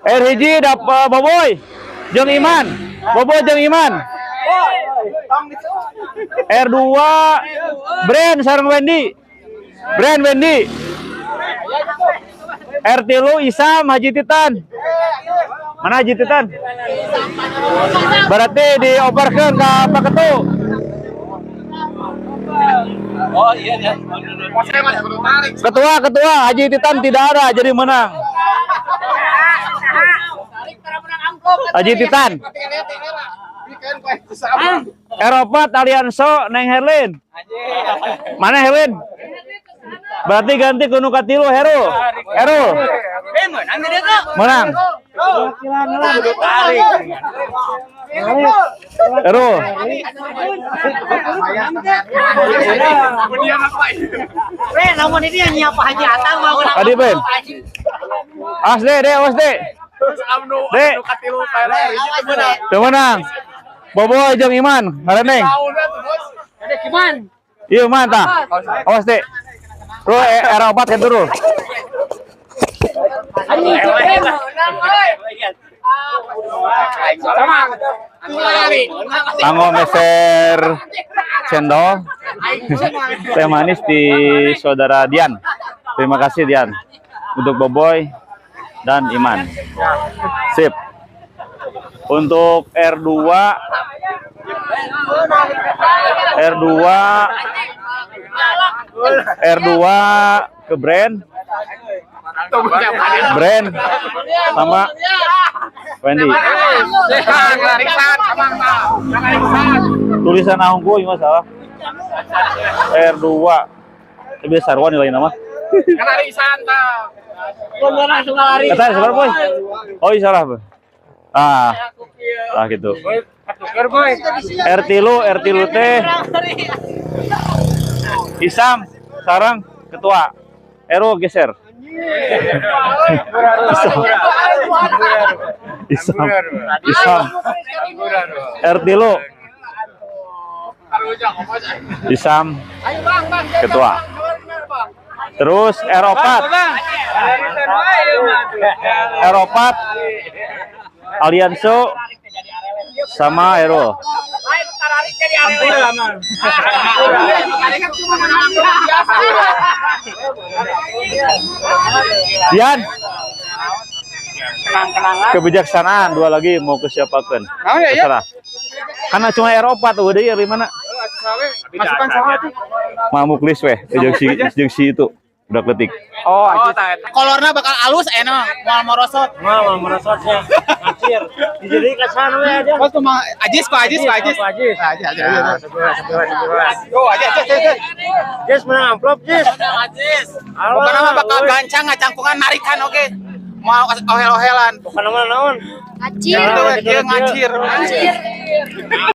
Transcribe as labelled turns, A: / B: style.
A: R1 dapat Boboy jeung Iman. Boboy jeung Iman. R2 Brand sareng Wendy. Brand Wendy. R3 Isam Haji Titan. Mana Haji Titan? Berarti dioperkeun ka Pak Ketu.
B: Oh iya ya.
A: Ketua, ketua Haji Titan tidak ada, jadi menang. Haji Titan. Eropa Alianso Neng Herlin. Mana Herlin? Berarti ganti ke nu katilu Heru. Heru. Menang. Heru.
C: Namun ini yang nyiapa Haji Atang mau
A: Tadi Ben. Awas deh, deh, awas deh. Dek. Teu menang. Boboy jeung Iman, ngareneng. Iya, Man tah. Awas deh. Bro, era 4 kan turun. Tanggo meser cendol teh manis di saudara Dian. Terima kasih Dian untuk Boboy dan Iman. Sip. Untuk R2 R2 R2 ke brand brand sama Wendy. Tulisan ahungku ini masalah R2 lebih sarwa nilai nama. Kata sabar boy. Oh iya salah boy. Ah, ah gitu. R3 teh Isam sarang ketua. Ero geser. Isam. Isam. R3 Isam ketua. Terus R4. R4 Alianso sama Ero. Dian. Kebijaksanaan dua lagi mau ke siapakan? Terserah. Karena cuma Eropa tuh udah ya di mana?
B: Masukan sama tuh.
A: Mamuklis weh, jeung si itu. Udah ketik.
B: Oh, kolorna bakal alus enak, moal morosot.
C: Moal morosotnya. Ngacir. Jadi ke sana we aja.
B: Oh, cuma Ajis kok Ajis, kok Ajis.
C: Ajis.
B: Ajis, Ajis.
C: Sebelah.
B: Oh, Ajis, Ajis, Ajis.
C: Jis menang amplop, Jis.
B: Ajis. Bukan nama bakal gancang ngacangkungan narikan oke. Moal ohel-ohelan.
C: Bukan nama naon.
D: Ngacir.
B: Itu we, kieu ngacir.
D: Ngacir.